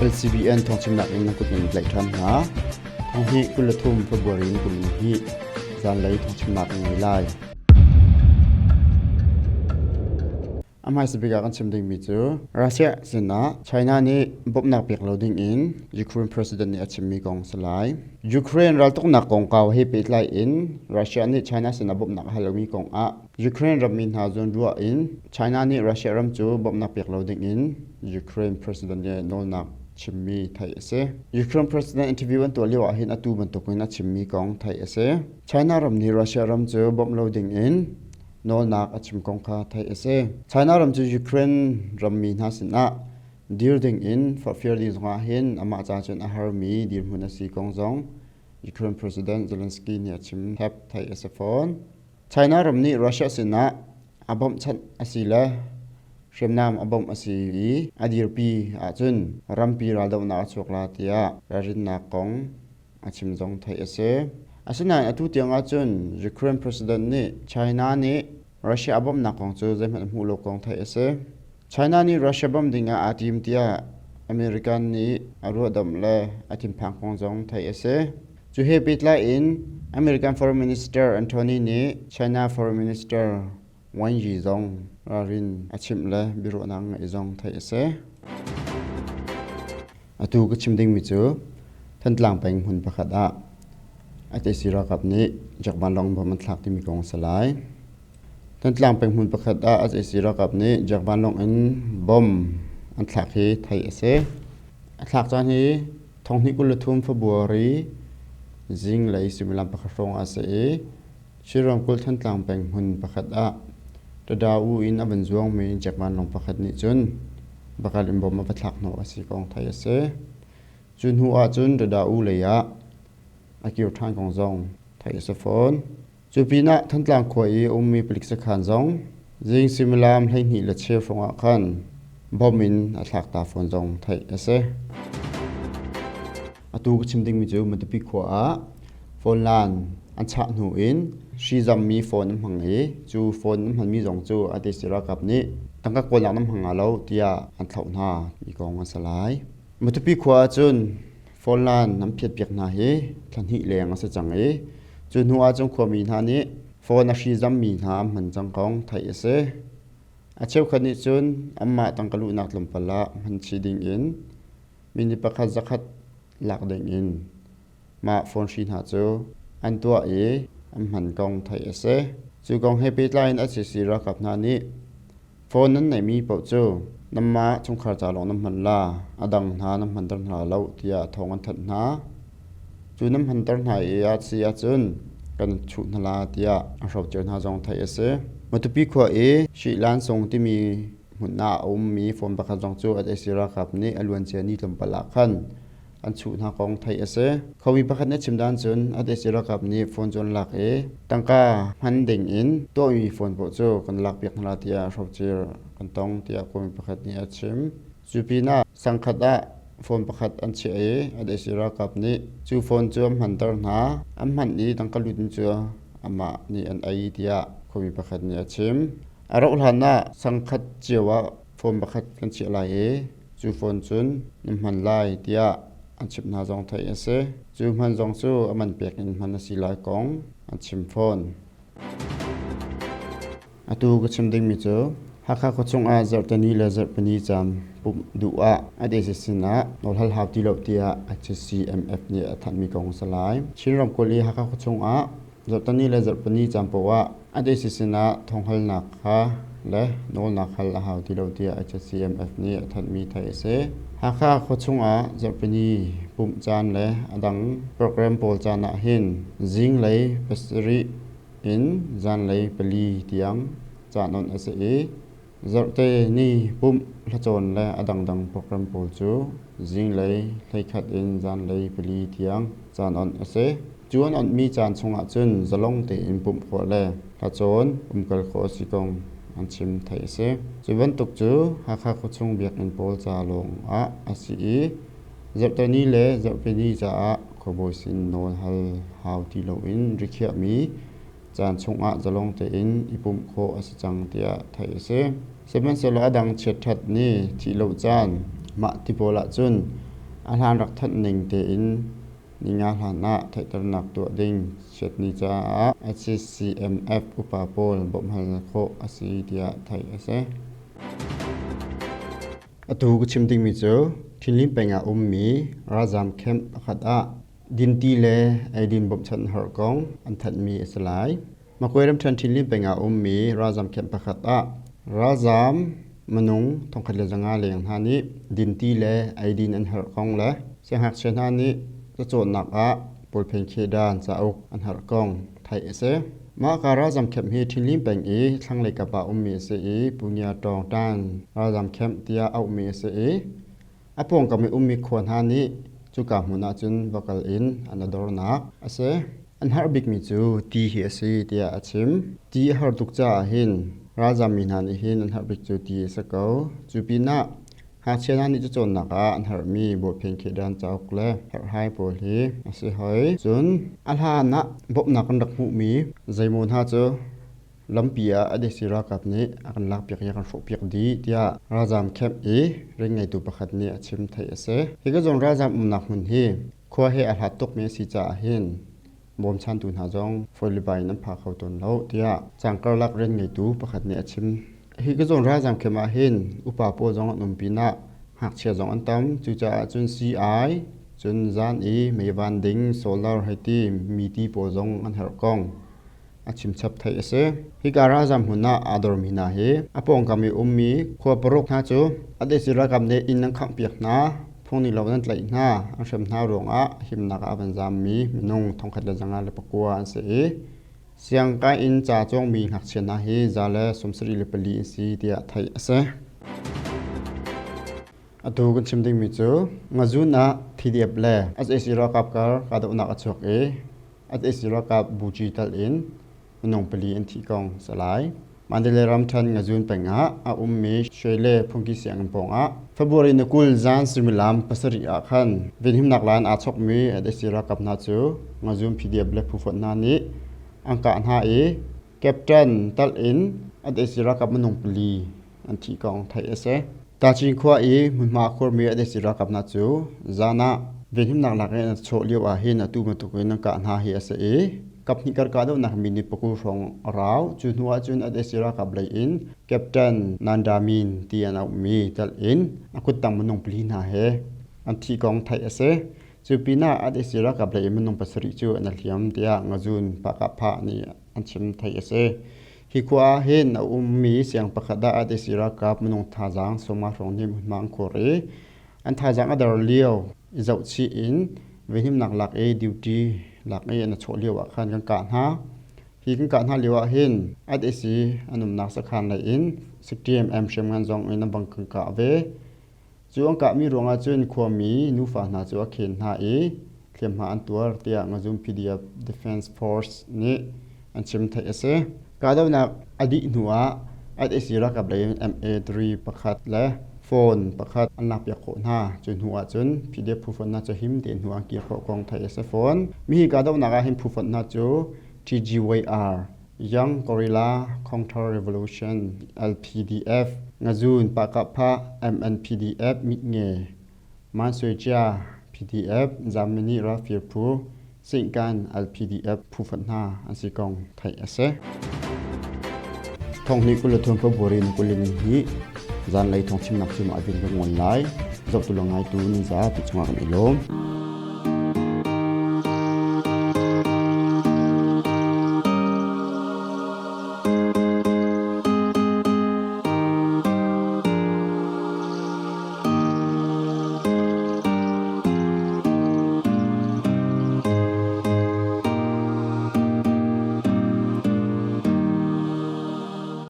LCBN thawngchimnak in nan kut nan tlaih ṭhan hna. Thonghnih 23 February ni kum hi zanlei thawngchimnak an ngei lai. A hmaisa bik ah kan chim dingmi cu Russia sinah China nih bawmhnak pek lo ding in Ukraine president nih a chimmi kong si lai. Ukraine raltuknak kongkau he pehtlai in Russia nih China sinah bawmhnak a hal lomi kong ah Ukraine rammi hna zawnruah in China nih Russia ram cu bawmhnak pek lo ding in Ukraine president nih nawlnak chimmi theih a si. Ukraine president interview an tuah lio ah hin atu bantukin a chimmi kong theih a si. China ram nih Russia ram cu bawmh lo ding in nawlnak a chim kong kha theih a si. China ram cu Ukraine rammi hna sinah dir ding in forhfial ding zongah hin amah ca cun a harmi dirhmun a si kong zong Ukraine President Zelensky nih a chim hep theih a si fawn. China ram nih Russia sinah a bawmhchanh a si le hriamnam a bawmh a si i a dirpi ahcun rampi raldohnak a chuak la tiah ralrinnak kong a chim zong theih a si. Asinain atu tiang ahcun Ukraine president nih China nih Russia a bawmhnak kong cu zeihmanh a hmuh lo kong theih a si. China nih Russia bawmh dingah aa tim tiah American nih a ruahdamh le a thinphang kong zong theih a si. Cu he pehtlai in American Foreign Minister Antony nih China Foreign Minister Wang Yi zong ralrin a chimh le biaruahnak ngeih zong theih a si. Atu ka chim dingmi cu Thantlang peng hmun pakhat ah ATC ralkap nih Jack Vanlawng bom an thlak timi kong a si lai. Thantlang peng hmun pakhat ah SAC ralkap nih Jack Vanlawng in bom an thlak hi theih a si. A thlak caan hi Thonghnih 23 February zinglei suimilam pakhat hrawng ah a si i Chin ramkulh Thantlang peng hmun pakhat ah Tada-u in a van zuangmi Jack vanlawng pakhat nih cun Bakal in bom a va thlak hnawh a si kong theih a si. Cu hnu ah cun Tada-u lei ah a kir ṭhan kong zong theih a si fawn. Cu pinah Thantlang khua i a ummi palik sakhan zong zing suimilam 12 le cheu hrawng ah khan bom in a thlak ta fawn zong theih a si. Atu ka chim dingmi cu Matupi khua ah phone lan an chah hnu in hri zammi phone an hmang i cu phone an hmanmi zong cu ATC ralkap nih tangka kawlnak nan hmang hnga lo tiah an thlauh hna ti kong a si lai. Matupi khua ahcun phone lan an phiatpiak hna hi thla hnih leng a si cang i cu hnu ahcun khuami hna nih phone a hri zammi hna an hman cang kong theih a si. A cheukhat nih cun anmah tangka luhnak tlawmpal ah hman chih ding in minute pakhat zakhat lak ding in mah phone hri hna cu an tuah i an hman kong theih a si. Cu kong he pehtlai in SAC ralkap hna nih Phone nan neihmi paoh cu nanmah chungkhar ca lawng nan hman la, a dang hna nan hmanter hna lo tiah thawng an thanh hna. Cu nan hmanter hna i a si ahcun kan chuh hna la tiah an hrocer hna zong theih a si. Matupi khua i Shihlan Sung timi hmun ah a ummi phone pakhat zong cu sac ralkap nih a luancia ni tlawmpal ah khan an chuh hna kong theih a si. Khuami pakhat nih a chim dan cun ADC ralkap nih phone cu an lak i tangka hman ding in tuahmi phone paoh cu kan lakpiak hna lai tiah hrocir kan tong tiah khuami pakhat nih a chim. Cu pinah sangkhat ah phone pakhat an chiah i ADC ralkap nih cu phone cu an hmanter hna. An hman i tangka lut in cu amah nih an ei tiah khuami pakhat nih a chim. A rauh hlan ah sangkhat cio ah phone pakhat kan chiah lai i Cu phone cun na hman lai tiah an chimh hna zong theih a si. Cu hman zong cu a man pek in hman a si lai kong an chim fawn. Atu ka chim dingmi cu Hakha khuachung ah zarhteni le zarhpini caan pumh duh ah ADC sin ah nawlhal hau ti lo tiah HCMF nih a thanhmi kong a si lai. Chin ramkulh i Hakha khuachung ah Zarhteni le zarhpini caan paoh ah ADC sinah thawnghalnak kha le nawlnak hal a hau ti lo tiah HCMF nih a thanhmi theih a si. Hakha khuachung ah zarhpini pumh caan le a dang program pawl caan ah hin zinglei pasarih in zanlei pali tiang caan onh a si i Zarhte ni pumh, hlacawn le a dangdang program pawl cu zinglei 11 in zanlei pali tiang caan onh a si. Cu an onhmi caan chungah cun zalong tein pumh khawh le hlacawn umkal khawh a si kong an chim theih a si. Cu bantuk cu Hakha khuachung biakinn pawl ca lawng ah a si i zarhte ni le zarhpi ni caah khuabawi sin nawl hal hau ti loin rikhiahmi caan chungah zalong tein i pumh khawh a si cang tiah theih a si. Sihmanhsehlaw a dang chiatṭhat ni thih lo caan mah ti pawl ahcun A hlan rak thanh ning tein ninga hlan ah theihternak tuah ding chiatni caah HCMF upa pawl bawmhhal khawh a si tiah theih a si. Atu ka chim dingmi cu Thinlin peng ah ummi ralzaam camp pakhat ah dinti le eidin bawmhchanh har kong an thanhmi a si lai. Makwe ramṭhen Thinlin peng ah ummi ralzaam camp pakhat ah ralzaam minung 1500 leng hna nih dinti le eidin an herh kong le siangngakchia hna nih cacawnnak ah pawlphen khedan cauk an herh kong theih a si. Mah ka ralzaam camp hi Thinlin peng i thlanglei kap ah ummi a si i Punya Tawng Tan ralzaam camp tiah auhmi a si i A pawngkam i ummi khua hna nih cuka hmun ah cun va kal in an dornak a si. An har bikmi cu ti hi a si tiah a chim. Ti a har tuk caah hin ralzammi hna nih hin an har bik cu ti a si ko. Cu pinah ngakchia hna nih cacawnnak ah an harmi bawhphen khedan cauk le herhhai pawl hi a si hoi. Cun a hlan ah bawmhnak kan rak hmuhmi zeimaw hna cu Lampi ah ADC ralkap nih a kan lakpiak i a kan hrawhpiak dih tiah ralzaam camp i ring ngeitu pakhat nih a chim theih a si. Hi ka zawn ralzaam umnak hmun hi khua he a hlat tukmi a si caah hin bawmchantu hna zong fawi le bai in an pha kho tawn lo tiah cangkarlak rian ngeitu pakhat nih a chim. Hi ka zawn ralzaam camp ah hin upa pawl zong an um pinah ngakchia zong an tam. Cucaah cun sii-ai, cun zan i meivan ding, solar hei ti mi ti pawl zong an herh kong a chimchap theih a si. Hika ralzam hmun ah aa dormi hna hi a pawngkam i ummi khua paruk hna cu a desi ralkap nih inn an khanghpiak hna, phung ning lo in an tlaih hna, an hrem hna ruangah himnak ah a van zammi minung 1509 an si i siangkai in ca cawngmi ngakchia hna hi 174 an si tiah theih a si. Atu kan chim dingmi cu Ngazun ah PDF le sac ralkap kar kahdohnak a chuak i sac ralkap buci tal in minung pali an thih kong salai. Mandalay ramṭhen Ngazun peng ah a ummi Shwe le Phungki sianginn pawng ah February ni 20 zan suimilam 7 ah khan venhimnak laan aa chokmi sac ralkap hna cu Ngazun PDF le phufonh hna nih an kah hna i Captain tal in sac ralkap minung pali an thih kong theih a si. Tachin khua i hmunhma a khuarmi sac ralkap hna cu zan ah venhimnak lak in an chawh lio ah hin atu bantuk in an kah hna hi a si i kaphnih kar kahdohnak minute 20 hrawng a rau. Cu hnu ah cun sac ralkap lei in Captain Nanda Min ti an auhmi telh in a kuttang minung pali hna he an thih kong theih a si. Cu pinah sac ralkap lei in minung pasarih cu an i hliam tiah Ngazun Pahkahphah nih an chim theih a si. Hi khua ah hin a ummi siang pakhat ah ADC ralkap minung thazaang sawmnga hrawng nih hmunhma an khuar i an thazaang a der lio i zohchih in venhimnak lak i duty lak i an i chawh lio ah khan kan kah hna. Hi kan kah hna lio ah hin ADC an umnak sakhan lei in 60mm hriamngan zong in an bang kan kah ve. Cu an kahmi ruangah cun khuami nufa hna cu a khen hna i hliamhma an tuar tiah Ngazum PDF Defense Force nih an chim theih a si. Kahdohnak a dih hnuah sac ralkap lei in MA3 pakhat le phone pakhat an lakpiak khawh hna. Cu hnu ah cun PDF phufonh hna cu him tein hnu an kir khawh kong theih a si fawn. Mihi kahdohnak ah hin phufonh hna cu TGYR Young Guerrilla Counter Revolution LPDF, Ngazun Pahkahphah MNPDF Mitnge, Mansuecia PDF Zamini Ralfir Phu, Singkan LPDF phu fonh hna an si kong theih a si. Thonghnih 23 February ni 22 zanlei thawngchimnak cu mah vin kan nguan lai. Zohtu le ngaitu nan za ti cungah kan i lawm.